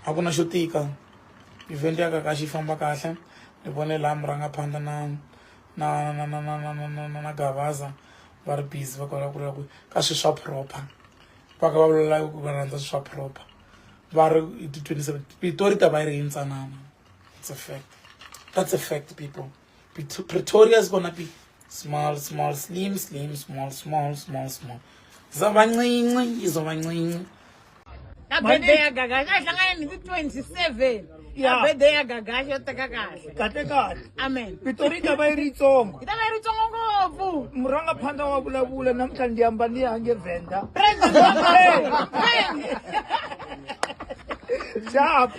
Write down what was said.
A ku na xo tika event ya Gagashi yi famba kahle ni vone laha murangaphandla na na na na na na na na na na Gavaza va ri busy va kwala ku ku ka swilo swa proper va kha va vulavula ku va rhandza swilo swa proper va ri hi ti 27 Pitori ta va yi ri yintsanana. It's a fact, that's a fact, people. Pretoria is gonna be small, small, slim, slim, small, small, small, small. Izova ncinci, izova ncinci. Ka birthday ya Gagashi a hi hlangane ni ti 27 ka birthday ya Gagashi yo teka kahle. Kahle kahle. Amen. Pitori yi ta va yi ri yitsongo. Yi ta va yi ri yitsongo ngopfu. Murangaphandla wa vulavula namuntlha ndi amba ni hange Venda. President. Sharp.